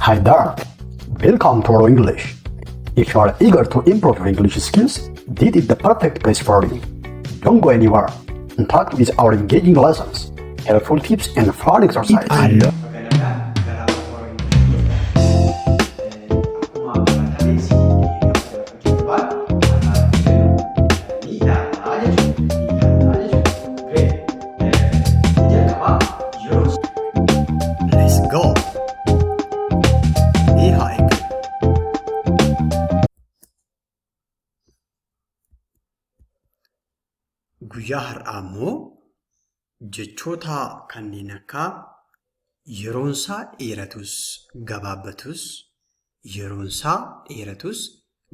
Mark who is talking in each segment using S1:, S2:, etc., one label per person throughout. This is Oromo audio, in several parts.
S1: Hi there! Welcome to Oro English. If you are eager to improve your English skills, this is the perfect place for you. Don't go anywhere. Interact with our engaging lessons, helpful tips, and fun exercises.
S2: Baga nagaan gara Oro English dhuftan. Akkuma baratame sitti gaafa waan jennu ni ilaallaa jechuudha. Ni ilaallaa jechuudha. Great. Jalqabaa yeroo
S1: Let's go! Mee haa eegallu.
S2: Guyyaa har'aa immoo jechoota kanneen akka yeroonsaa dheeratus gabaabbatus, yeroonsaa dheeratus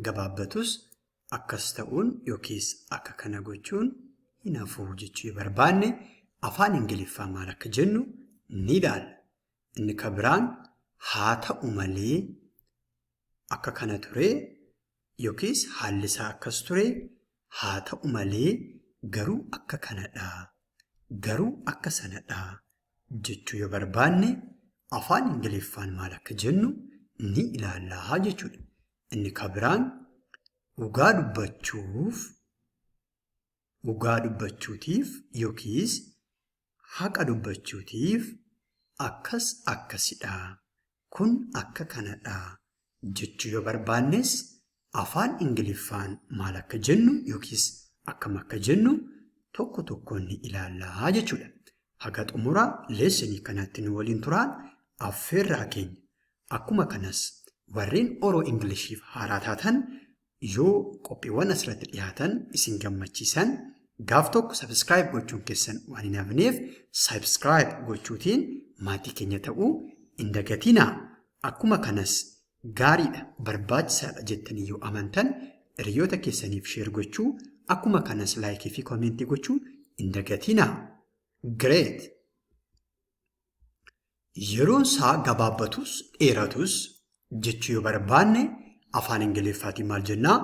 S2: gabaabbatus akkas ta'uun yookiis akka kana gochuun hin hafu jechuu yoo barbaanne afaan Ingiliffaa maal akka jennu ni ilaalla. Inni kan biraan haa ta'u malee akka kana ture yookiis haalli isaa akkas ture haa ta'u malee garuu akka kanadha, garuu akka sanadha jechuu yoo barbaanne afaan Ingiliffaan maal akka jennu ni ilaallaa jechuudha. Inni kan biraan dhugaa dubbachuuf, dhugaa dubbachuutiif yookiis haqa dubbachuutiif akkas akkasidha, kun akka kanadha jechuu yoo barbaannes afaan Ingiliffaan maal akka jennu yookiis akkam akka jennu tokko tokkoon ni ilaallaa jechuudha. Haga xumura leessenii kanaatti nu waliin turaan affeerraa keenya. Akkuma kanas warreen Oro Englishiif haaraa taatan yoo qophiiwwan asirratti dhiyaatan isin gammachiisan gaaf tokko subscribe gochuun keessan waan hin hafneef subscribe gochuutiin maatii keenya ta'uu hin dagatinaa. Akkuma kanas gaariidha, barbaachisaadha jettanii yoo amantan hiriyoota keessaniif share gochuu, akkuma kanas like fi comment gochuu hin dagatinaa. Great! Yeroon isaa gabaabbatus dheeratus jechuu yoo barbaanne afaan Ingiliffaatiin maal jennaa?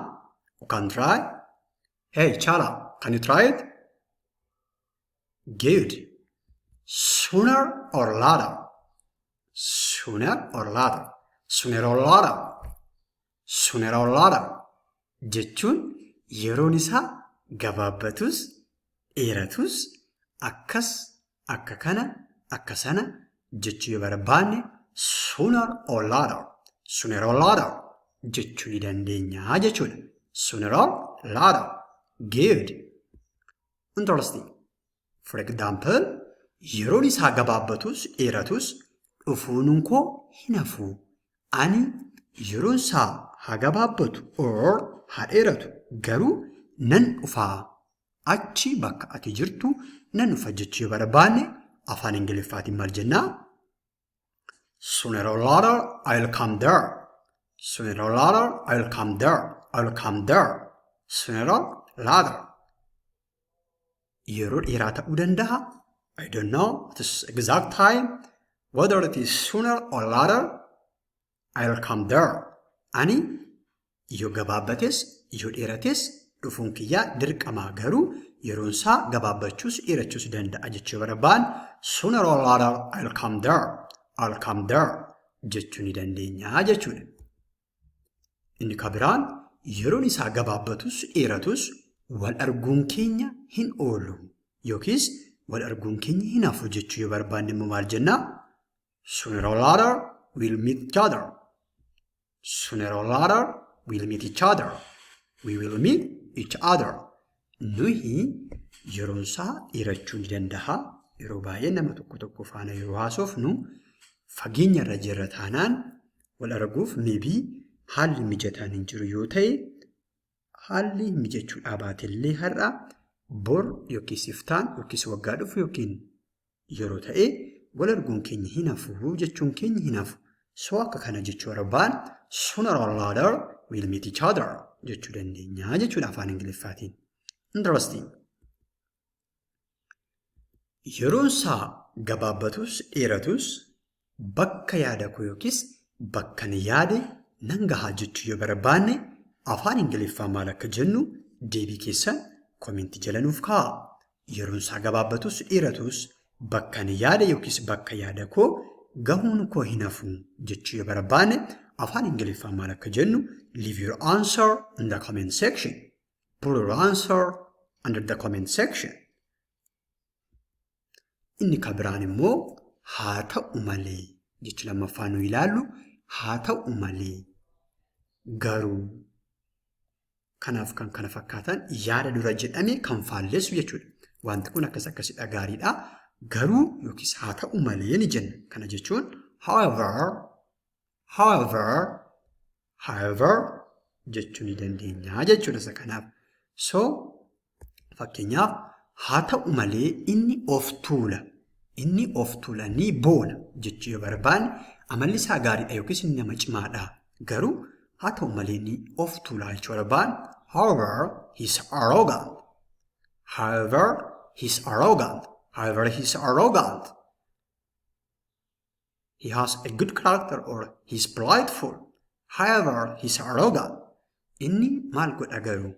S2: You can try. Hey Chala, can you try it? Good. Sooner or later. Sooner or later. Sooner or later. Sooner or later. Jechuun yeroon isaa gabaabbatus dheeratus akkas akka kana akka sana jechuu yoo barbaanne sooner or later, sooner or later jechuu ni dandeenya jechuudha. Sooner or later. Good. Interesting. For example, yeroon isaa gabaabbatus dheeratus dhufuun koo hin hafu. Ani yeroon isaa haa gabaabbatu or haa dheeratu garuu nan dhufaa. Achi bakka ati jirtu nan dhufa jechuu yoo barbaanne afaan Ingiliffaatiin maal jennaa? Sooner or later I'll come there. Sooner or later I'll come there. I'll come there. Sooner or later. Yeroo dheeraa ta'uu danda'a. I don't know this exact time. Whether it is sooner or later, I'll come there. Ani yoo gabaabbates yoo dheerates dhufuun kiyyaa dirqamaa garuu yeroon isaa gabaabbachuus dheerachuus danda'a jechuu barbaan sooner or later I'll come there. I'll come there jechuu ni dandeenya jechuudha. Inni kan biraan yeroon isaa gabaabbatus dheeratus wal arguun keenya hin oolu yookiis wal arguun keenya hin hafu jechuu yoo barbaanne immoo maal jennaa? Sooner or later we'll meet each other. Sooner or later we'll meet each other. We will meet each other. Nuyi yeroon isaa dheerachuu ni danda'a. Yeroo baay'ee nama tokko tokko faana yeroo haasofnu fageenya irra jirra taanaan wal arguuf maybe haalli mijataan hin jiru yoo ta'e haalli mijachuu dhaabaatellee har'a bor yookiis iftaan yookiis waggaa dhufu yookiin yeroo ta'e wal arguun keenya hin hafu jechuun keenya hin hafu. So akka kana jechuu barbaan sooner or later we'll meet each other jechuu dandeenya jechuudha afaan Ingiliffaatiin. Interesting. Yeroon isaa gabaabbatus dheeratus bakka yaada koo yookiis bakka ani yaade nan gahaa jechuu yoo barbaanne afaan Ingiliffaa maal akka jennu deebii keessan komentii jala nuuf kaa'aa. Yeroon isaa gabaabbatus dheeratus bakka ani yaade yookiis bakka yaada koo gahuun koo hin hafu jechuu yoo barbaanne afaan Ingiliffaan maal akka jennu leave your answer in the comment section. Put your answer under the comment section. Inni kan biraan immoo haa ta'u malee jechi lammaffaa nu ilaallu haa ta'u malee, garuu, kanaaf kan kana fakkaatan yaada dura jedhame kan faallessu jechuudha. Wanti kun akkas akkasidha, gaariidha. Garuu yookiis haa ta'u malee ni jenna. Kana jechuun however, however, however jechuu ni dandeenya jechuudha isa kanaaf. So fakkeenyaaf, haa ta'u malee inni of tuula. Inni of tuula, ni boona jechuu yoo barbaanne, amalli isaa gaariidha yookiis inni nama cimaadha. Garuu haa ta'u malee inni of tuula jechuu barbaanne, however, he's arrogant. However, he's arrogant. However, he's arrogant. He has a good character or he's prideful. However, he's arrogant. Inni maal godha garuu?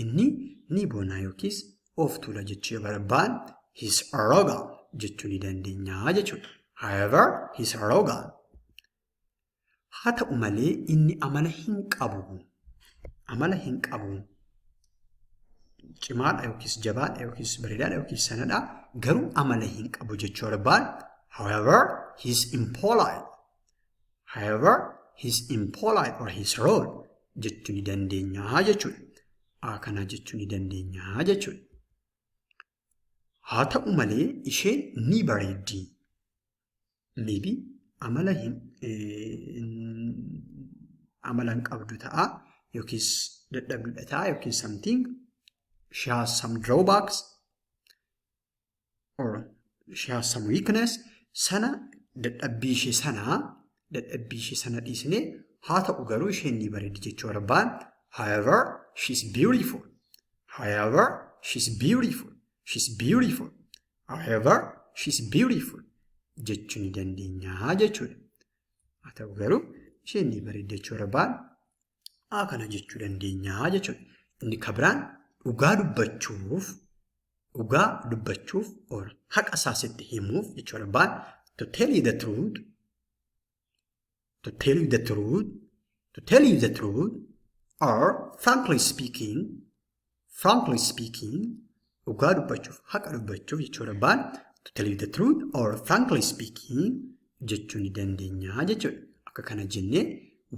S2: Inni ni boona yookiis of tuula jechuu yoo barbaanne, he's arrogant jechuu ni dandeenya jechuudha. However, he's arrogant. Haa ta'u malee inni amala hin qabu. Amala hin qabu. Cimaadha yookiis jabaadha yookiis bareedaadha yookiis sanadha. Garuu amala hin qabu jechuu barbaanne, however, he's impolite. However, he's impolite or he's rude jechuu ni dandeenya jechuudha. Kana jechuu ni dandeenya jechuudha. Haa ta'u malee isheen ni bareeddi. Maybe amala hin qabdu ta'a yookiis dadhabduudha ta'a yookiis something, she has some drawbacks or she has some weakness. Sana dadhabbii ishee sana dhiisnee, haa ta'u garuu isheen ni bareeddi jechuu barbaan, however, she's beautiful. However, she's beautiful. She's beautiful. However, she's beautiful jechuu ni dandeenya jechuudha. Haa ta'u garuu isheen ni bareeddi jechuu barbaan kana jechuu dandeenya jechuudha. Inni kan biraan dhugaa dubbachuuf or haqa isaa sitti himuuf jechuu barbaan, to tell you the truth, to tell you the truth, to tell you the truth or frankly speaking, frankly speaking, dhugaa dubbachuuf, haqa dubbachuuf jechuu barbaan, to tell you the truth or frankly speaking jechuu ni dandeenya jechuudha. Akka kana jennee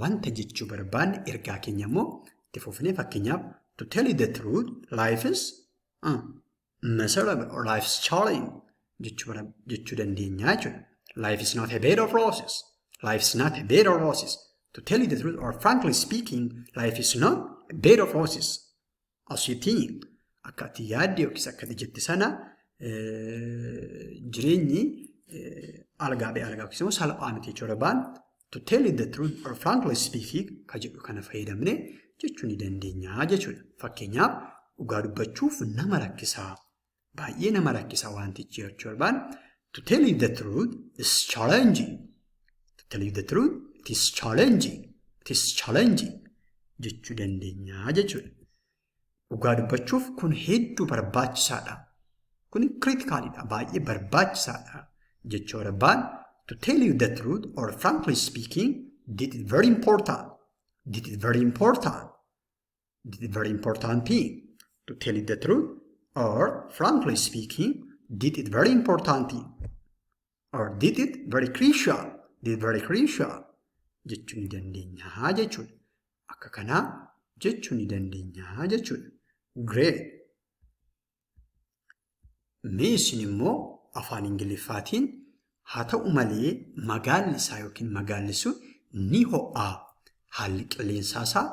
S2: wanta jechuu barbaanne ergaa keenya immoo itti fufnee, fakkeenyaaf, to tell you the truth, life is miserable or life is challenging jechuu dandeenya jechuudha. Life is not a bed of roses. Life is not a bed of roses. To tell you the truth or frankly speaking, life is not a bed of roses as you think. Akka ati yaadde yookiis akka ati jette sana jireenyi algaa ba'e algaa yookiis immoo salphaa miti jechuu barbaan, to tell you the truth or frankly speaking ka jedhu kana fayyadamne jechuu ni dandeenya jechuudha. Fakkeenyaaf, dhugaa dubbachuuf nama rakkisaa, baay'ee nama rakkisaa wantichi jechuu barbaan, to tell you the truth is challenging. To tell you the truth, it is challenging. It is challenging jechuu dandeenya jechuudha. Dhugaa dubbachuuf kun hedduu barbaachisaadha. Kun criticalidha. Baay'ee barbaachisaadha jechuu barbaan, to tell you the truth or frankly speaking, this is very important. This is very important. This is very important thing. To tell you the truth or frankly speaking, this is very important thing. Or this is very crucial. This is very crucial jechuu ni dandeenya jechuudha. Akka kanaa jechuu ni dandeenya jechuudha. Great. Mee isin immoo afaan Ingiliffaatiin haa ta'u malee magaalli isaa yookiin magaalli sun ni ho'aa. Haalli qilleensaa isaa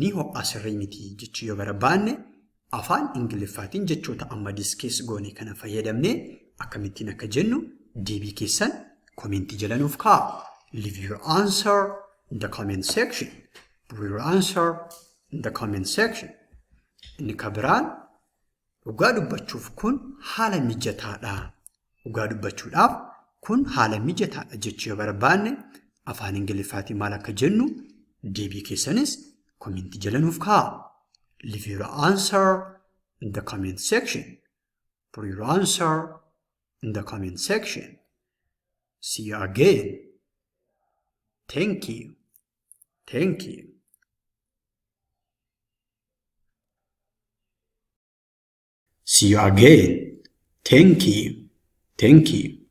S2: ni ho'a, sirrii miti jechuu yoo barbaanne, afaan Ingiliffaatiin jechoota amma discuss goone kana fayyadamnee akkamittiin akka jennu deebii keessan commentii jala nuuf kaa'a. Leave your answer in the comment section. Put your answer in the comment section. Inni kan biraan, dhugaa dubbachuuf kun haala mijataadha. Dhugaa dubbachuudhaaf kun haala mijataadha jechuu yoo barbaanne, afaan Ingiliffaatiin maal akka jennu deebii keessanis commentii jala nuuf kaa'a. Leave your answer in the comment section. Put your answer in the comment section. in the comment section. See you again. Thank you. Thank you. See you again. Thank you. Thank you.